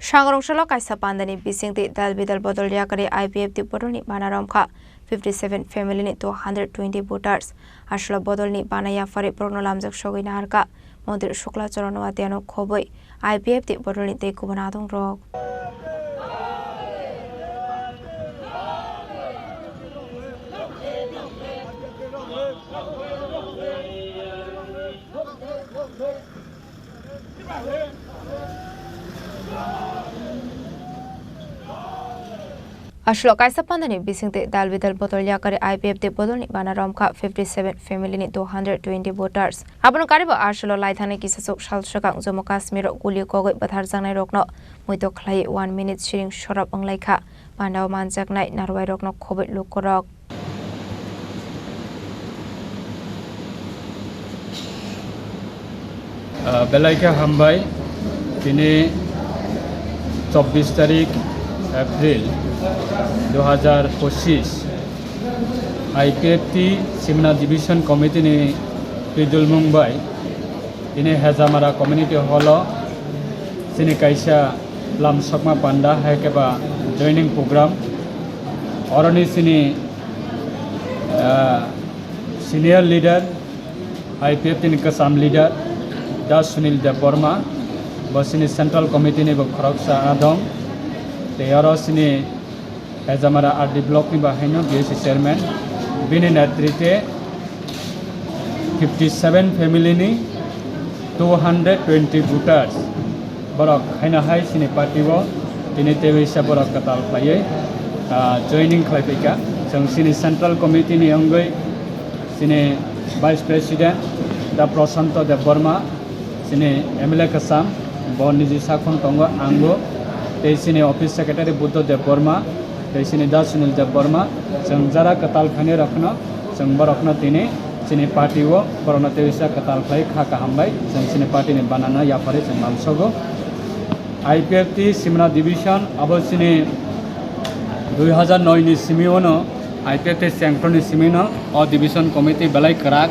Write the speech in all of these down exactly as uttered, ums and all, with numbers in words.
Sangrong salo kaisa pandani bisingtwi dal bidal bodol yakarwi I P F T bodolni bana romkha fifty seven family ni two hundred twenty voters. Aswlo bodolni bana yaphari borokno lamjak sogwi naharkha Montri Shukla Charan Noatiano khobwi I P F T bodolni tei kubun adongrok. Aswlo kaisa pandani bisingtwi dal bidal bodol yakarwi I P F T bodolni bana romkha fifty seven family ni two hundred twenty voters. Abono karibo aswlo laithani kisachuk sal swkang Jammu Kashmir o guli kogwi bwtharjaknai rokno muitok khlaiwi one minute siring sorop wnglaikha. Pandao manjaknai narwai rokno khobwi lukurok. Ah, belai khe hambai. Tini chobbish tarik April dui hajar pochis, I P F T Simna Division Committee ni twijlmung bai tini Hejamara Community Hall o chini kaisa lamsokma panda hai khe ba joining program, oroni chini ah, senior leader, I P F T ni kwcham leader, Da Sunil Debbarma, bo chini Central Committee ni bo khoroksa adong, tei oro chini Hejamara R D block ni bo haino B S C chairman, bini netritwe fifty seven family ni two hundred twenty voters. Borok haino hai chini party o tini tei waisa borok kwtal khlaiwi, ah, joining khlai phaikha. Chwng chini Central Committee ni wngwi chini Vice President Da Prashanto Debbarma, chini M L A kwcham, bo niji sakhon tongo, ango, tei chini Office Secretary Buddha Debbarma, tei chini Da Sunil Debbarma, chwng jara kwtal khainai rokno, chwng borokno tini chini party o borokno tei waisa kwtal khlai kha kaham bai chwng chini party ni banana yapharwi chwng lamsogo. I P F T Simna Division abo chini dui hajar noi ni simi o no I P F T chengkro ni simi no o division committee belai kwrak,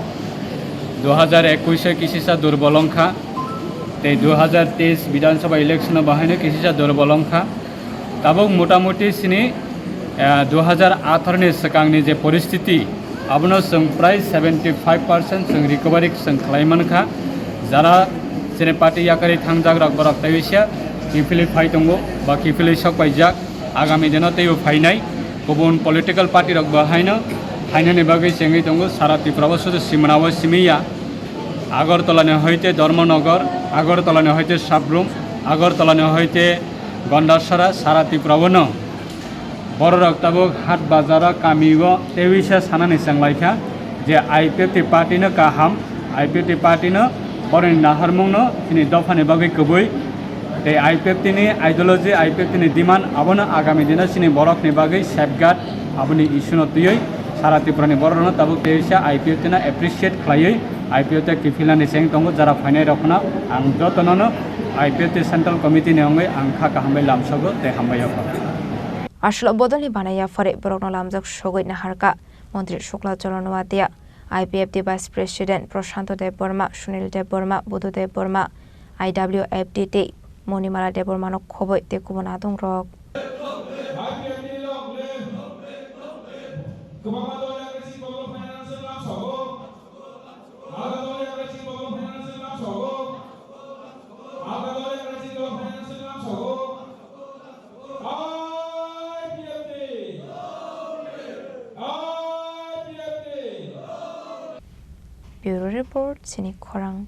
dui hajar ekwis o kisisa durbol wngkha tei dui hajar teis Bidhan Sabha election o bahaino kisisa durbol wngkha. Tabuk motamuti chini, eh, dui hajar atharo ni swkangni je poristiti, abono chwng prai seventy five percent chwng recovery chwng khlai mankha. Jara chini party yakarwi thangjak rok borok tei wisa kiphilwi phai tongo ba kiphilwi sok paijak, agami dino teibo phainai. Kubun political party rok bo haino phainani bagwi chengwi tongo. Sara Tripura o sudu simana o simiya. Agartala ni hoite Dharmanagar, Agartala ni hoite Sabrum, Agartala ni hoite Gandasara, sara Tripura o no. Bororok tabuk hat bazar o, kami o tei wisa sanani chwng laikha je I P F T party no kaham, I P F T party no boroni naharmung no chini dopha ni bagwi kwbwi tei I P F T ni ideology, I P F T ni demand abono agami dino chini borok ni bagwi safeguard aboni issue no twiwi sara Tripura ni borok rok no tabuk tei wisa I P F T no appreciate khlaiwi I P F T kiphilnani cheng tongo, jara phainai rok no ang joto no no I P F T Central Committee ni wngwi ang kha kaham bai lamsogo tei hambai o. Aswlo bodolni bana yaphari borokno lamjak sogwi naharkha Montri Shukla Charan Noatia, I P F T Vice President Prashanto Debbarma, Sunil Debbarma, Budhu Debbarma, I W F T tei Monimala Debbarmano khobwi tei kubun adongrok. Bureau Report, Chini Khorang.